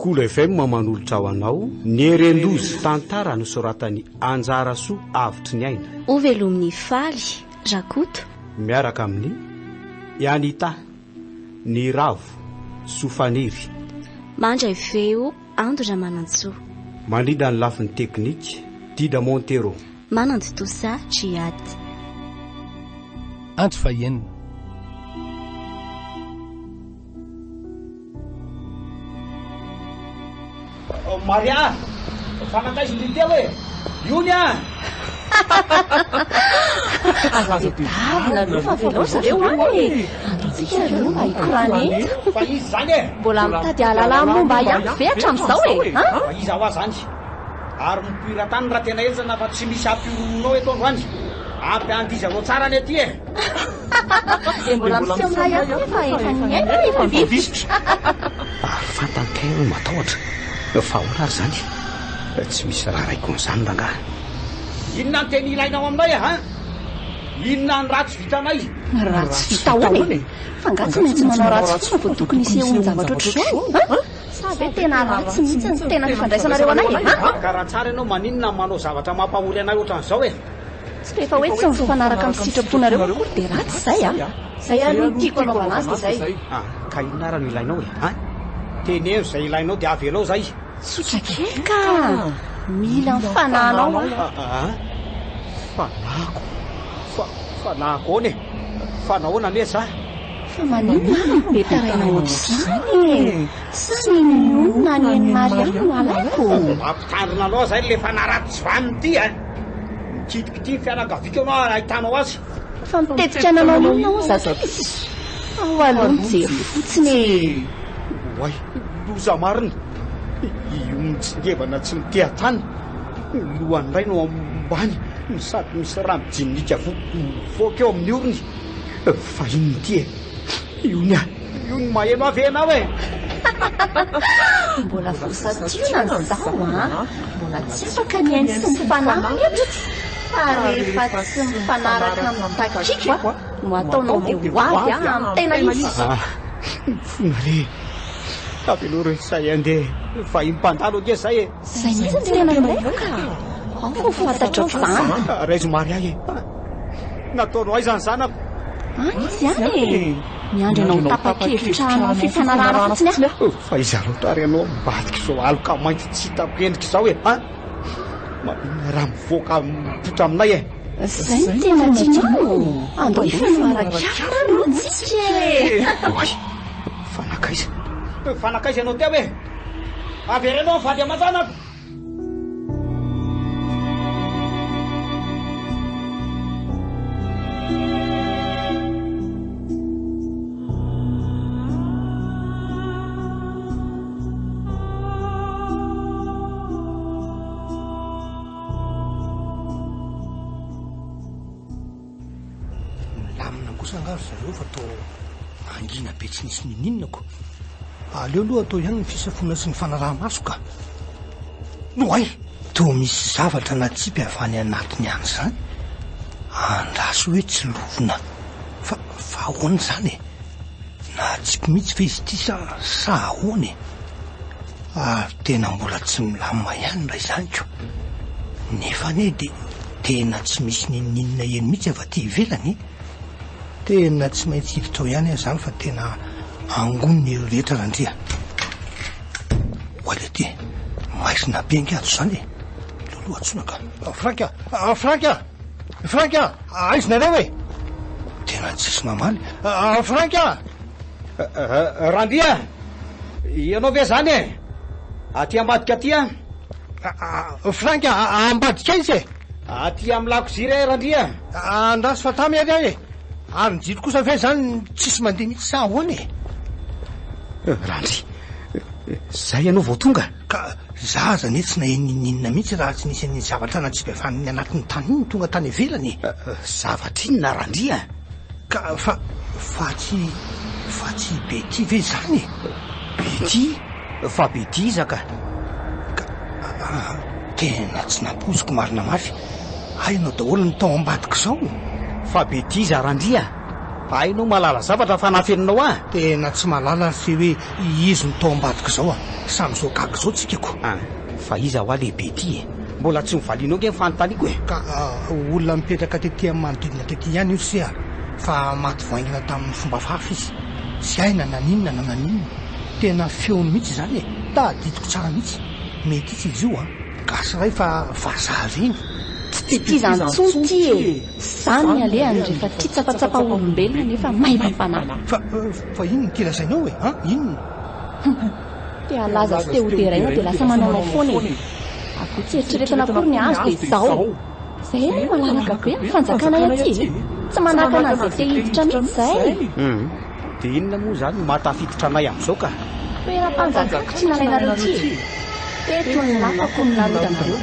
Kolo FM manolotra ho anao ny Herendoza, tantara nosoratan'i Anjarasoa Avotry ny Aina. Ho velomin'i Faly Rakoto. Miaraka amin'i Anita, Niravo, Sofaniry. Mandray feo Ando Ramanantsoa. Mandrindra ny lafiny teknika, Dida Montero. Manantontosa Djihad. Andro fahenina. Maria, fa nankaiza ry teo e? Iony a! Aza tadiavina aloha fa avelao ry zareo any e! Andeha aloha mba hikorana eto. Fa iza izany e? Mbola mitady hahalala momba ahy ihany ve hatramin'izao e? An? Fa iza hoa izany? Ary mipoira tany raha tena henjana fa tsy misy hampihorohonao eto androany. Ampy handihizanao tsara ny aty e! Dia mbola miseho milay ihany nefa efa niaina e, efa visitra. Ary fantany kay hoe matahotra. Fa ahoana ary izany? Tsy misy raharaiko an'izany rangahy. Inona ny teny ilainao aminay e, hein? Inona ny ratsy vitanay? Ratsy vita ahoana e? Fa angaha tsy maintsy manao ratsy foana vao tokony hisehoan-javatra ohatr'izao e? Hein? Sa ve tena ratsy mihitsy ny tena fifandraisanareo anay e? Hein? Ka raha tsara ianao maninona manao zavatra mampahory anay ohatran'izao e? Tsy rehefa hoe tsy mifanaraka amin'ny sitraponareo akory dia ratsy izay a! Izay aloha no tiako hanaovana azy dia izay. Ah, ka inona ary no ilainao e? Hein? Teneno izay ilainao dia avelao izay. Tsotra kely ka! Mila ny fanahinao aho. Ah, fanahiko? Fa, fanahiko ahoana e? Fa nahoana anie za? Fa maninona aho no be taraina ohatr'izany e? Sa ny nionona any an'i Maria no alaiko? Mampitandrina anao izay ilay fanahy ratsy tsy vanona ity a! Mikitikity ny fianakaviako ianao ary ahitanao azy. Fa mitetika nanao inona hono za izy? Ao aloha mijery fotsiny e! Oay, loza marina! Io mitsingevana tsy miteha-tany, ny lohany indray no ambany no sady misy rà mijininika mivoaka eo amin'ny orony. Fa inona ity e? Io ny ahy. Io ny maheno ahy ve ianao e? Mbola vao santionany izao an! Mbola tsy afaka ny ainy sy ny fanahy eto fa rehefa tsy mifanaraka amin'ny takiko no ataonao dia ho avy aho amin'ny tena izy. Ah, mifona re. Avelao re izay andeha. Vahiny mpandalo ange izay e. Izay mihitsy no tena ilaiko ka. Ao fa ho fantatrao izany. Raiso Maria e. Nataonao aiza ny zanako? Any izy any e! Miandry anao ho tapa-kevitra hanao fifanarahana fotsiny aho. Fa iza loatra ary ianao ambadika izao aloka mainty tsy hitako endrika izao e? An? Maninona raha mivoaka mipoitra aminay e? Izay no tena tianao? Andao hifanaraka aloha tsika e! Oay! Fa nankaiza? Fa nankaiza ianao teo e? Avereno ny vady aman-janako! Milamina kosa angaha ry zareo fa toa mangina be tsy nisy ninininako. Aleo aloha atao ihany ny fisafoana sy ny fanaraha-maso ka. Oay! Toa misy zavatra natsipy avy any anatiny any izany. Andraso hoe tsilovina. Fa, fa ahoana izany e? Natsipy mihitsy ve izy ity sa, sa ahoana e? Ary tena mbola tsy milamina ihany raha izany ko. Nefa anie dia tena tsy misy n'inon'inona heno mihitsy avy aty ivelany e. Tena tsy maintsy hiditra ao ihany aho izany fa tena angoniny ireo rehetra Randria. Oay lety, maizina be ange ato izany e. Loloha antsoina ka. Frank a! Frank a! Frank a! Aiza nareo e? Tena tsisy mamaly. Frank a! Randria, ianao ve izany e? Aty ambadika aty an. Frank a! Ambadika aiza e? Aty amin'ny lakozia re Randria. Andraso fa tamy ary aho e! Ary ny jiro kosa ve izany tsisy mandeha mihitsy sa ahoana e? Randria, zay ianao vao tonga? Ka za aza anie tsy naheno n'inon'inona mihitsy raha tsy nisy an'iny zavatra natsipy avy any anatin'ny tany iny tonga tany ivelany e! Zavatra inona Randria? Ka fa fa tsy fa tsy i Betty ve izany e? Betty? Fa Betty iza ka? Ka tena tsy nampoiziko marina mafy. Hay ianao daholo no tao ambadik'izao. Fa Betty iza Randria? Hainao mahalala zavatra fa nafeninao ahy. Tena tsy mahalala ry se hoe izy no tao ambadika izao a. Samy izao gaga izao tsika ko. An, fa iza hoa lehibe ity e? Mbola tsy novalianao nge ny fanontaniako e. Ka olona mipetraka tety amin'ny manodidina tety ihany io ry se a. Fa maty voaingina tamin'ny fomba hafahafa izy. Tsy hay na naninona na naninona. Tena feony mihitsy izany e. Tadidiko tsara mihitsy. Mety itsy izy io a. Gasy iray fa vazaha avy iny. Tsy dia tia izany intsony ity e! Izany ny alehany rehefa tia tsapatsapa olombelona nefa maimam-panahy. Fa, fa inona ity lazainao e? An? Inona? Te halaza sy te ho deraina dia lasa manaonao foana e! Avy eo tsy eritreretina akory ny azo dia izao! Izay anie malalaka be ny fanjakanay aty e! Tsy manakana an'izay te hiditra mihitsy izay! Hum, dia inona moa izany no mahatafiditra anay amin'izao ka? Toeram-panjakako tsy nalainareo ity e! Teto ny lafako no narodanareo.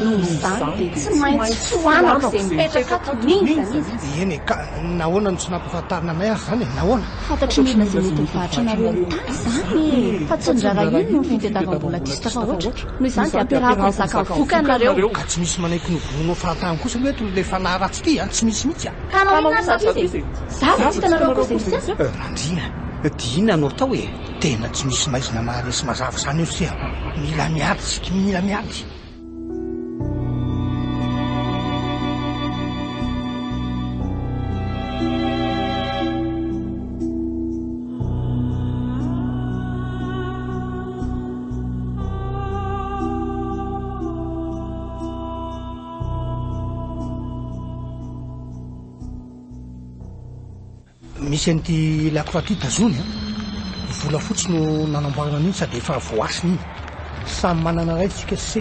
Noho izany dia tsy maintsy foanako izay mipetraka ato n'iza n'iza. Eny e, ka nahoana no tsy nampahafantarina anay ary izany e? Nahoana? Fantatry ny olona izay mety mivarotra anareo amin'ny tany izany e! Fa tsy ny raharaha iny no fitadiavam-bola diso tafahoatra. Noho izany dia ampiarahako ny zaka vokany nareo. Ka tsy misy manaiky novonoinao fahatany kosa aloha eto ilay fanahy ratsy ity an! Tsy misy mihitsy an! Ka hanao inona ary zato izy e? Za ve tsy hitanareo akory izay misy ato? Randria, dia inona no atao e? Tena tsy misy maizina maharesy mazava izany eo se a! Mila miady isika, mila miady! Misy an'ity lakroa ity tazony a! Volafotsy no nanamboarana an'iny sady efa voasina iny. Samy manana iray isika sy se.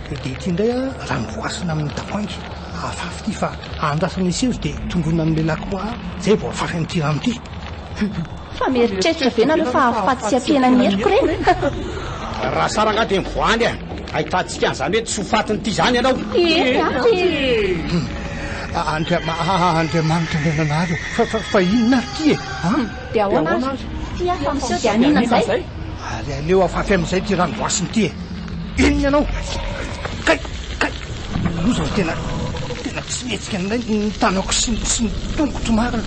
Dia ity indray a, rano voasina amin'ny tavoahangy. Afafy ity fa andrasana hiseho izy dia tondroina amin'ilay lakroa izay vao afafy amin'ity rano ity. Fa mieritreritra ve nareo fa hahafaty sy hampihena ny heriko ireny? Raha sara angaha dia mivoaha any e! Ahitantsika an'izany hoe tsy ho fatin'ity izany ianao. Eny aky e! Andriamanitra Andriananahary ô! Fa, fa, fa inona ary ity e? An? Dia ahoana ary? Ity aho fa miseho dia haninona izay? Ary aleo afafy amin'izay ity rano voasina ity e! Inona ianao? Kay! Kay! Loza fa tena, tena tsy mihetsika indray ny tanako sy ny, sy ny tongotro marina.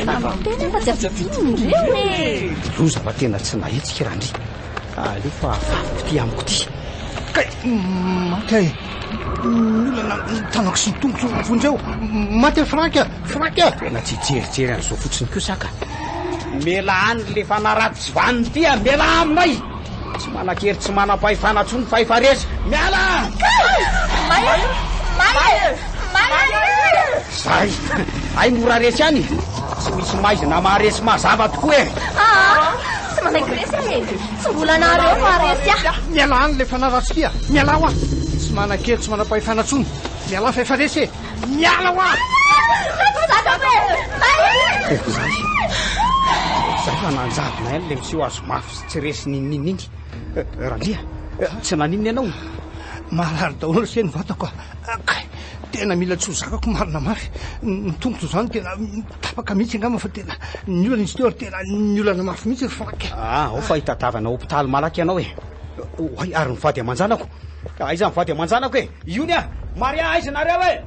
Fa miteny aho fa tsy afa-tsinona ireo e! Loza fa tena tsy nahetsika Randria. Aleo fa afafiko ity amiko ity. Kay! Maty aho e! Miolana ny tanako sy ny tongotro, vonjeo! Maty aho Franck a! Franck a! Tena tsy hijerijery an'izao fotsiny kosa ka. Mialà any le fanahy ratsy tsy vanona ity a! Mialà aminay! Tsy manan-kery tsy manam-pahefana intsony fa efa resy! Mialà! May e! May e! May e! Zay! Hay mora resy ihany! Tsy misy maizina maharesy mazava tokoa e! Aa! Tsy manaiky resy aho e! Tsy mbola nareo no haharesy ahy! Mialà any le fanahy ratsy ity a! Mialà hoa! Tsy manan-kery tsy manam-pahefana intsony! Mialà fa efa resy e! Miala hoa! Tsy zakako e! May e! Zay! Zay fa nanjavona ihany le miseho azo mafy sy tsy resy n'inon'inona iny. Randria, tsy naninona ianao? Marary daholo se ny vatako a! Kay! Tena mila tsy ho zakako marina mafy. Ny tongotro izany tena tapaka mihitsy angamba fa tena niolana izy teo ary tena niolana mafy mihitsy ry Franck. Ah, ao fa hitadiavana hopitaly malaky ianao e. Oay, ary ny vady aman-janako? Aiza ny vady aman-janako e? Iony a! Maria, aiza nareo e?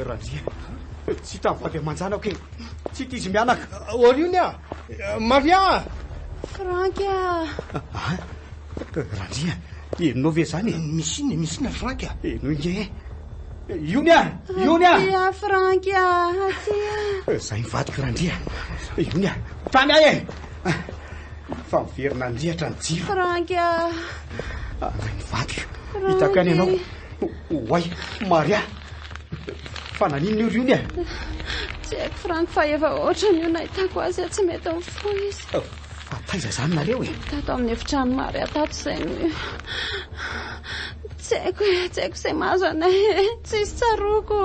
Randria, tsy hita ny vady aman-janako e. Tsy hita izy mianaka. Oriony a! Maria a! Franck a! Ah, Randria, henonao ve izany e? Misy inona e? Misy inona ry Franck a? Henoy nge e. Iony a! Iony a! Aty a Franck a! Aty a! Zay ny vadiko Randria. Iony a! Tany ahy e! Fa miverina andrihatra ny jiro. Franck a! Andray ny vadiko. Hitako ihany ianao. Oay, Maria. Fa naninona io ry Iony e? Tsy haiko Franck fa efa ohatran'io nahitako azy tsy mety mifoha izy. Fa taiza izany nareo e? Tato amin'ny efitrano Maria tato izay no... Tsy haiko e, tsy haiko izay mahazo anay e. Tsisy tsaroako.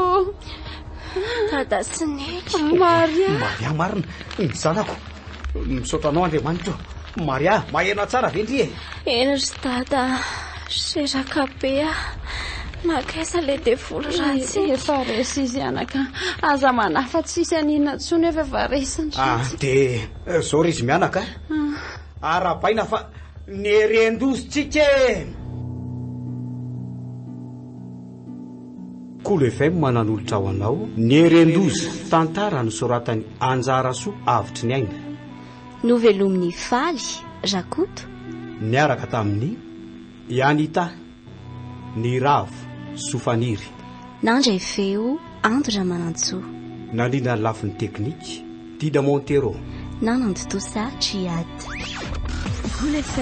Dada sy Neny. Maria. Maria marina, ny zanako. Misaotra anao Andriamanitra o. Maria, maheno ahy tsara ve ndry e? Eny ry Dada. Reraka be aho. Nankaiza ilay devoly ratsy iny? Efa resy izy anaka. Aza manahy fa tsy hisy haninona intsony fa efa resy ny Ah, ratsy. dia zao ry izy mianaka a. Arahabaina fa nieren-doza tsika e! Kolo FM nanolotra ho anao Nieren-doza, tantara nosoratan'i Anjarasoa Avotry ny Aina. Novelomin'i Faly Rakoto. Niaraka tamin'i Anita Niravo Sofaniry. Nandray feo Ando Ramanantsoa. Nandrindra ny lafiny teknika Dida Montero. Nanantontosa Djihad. Kolo FM.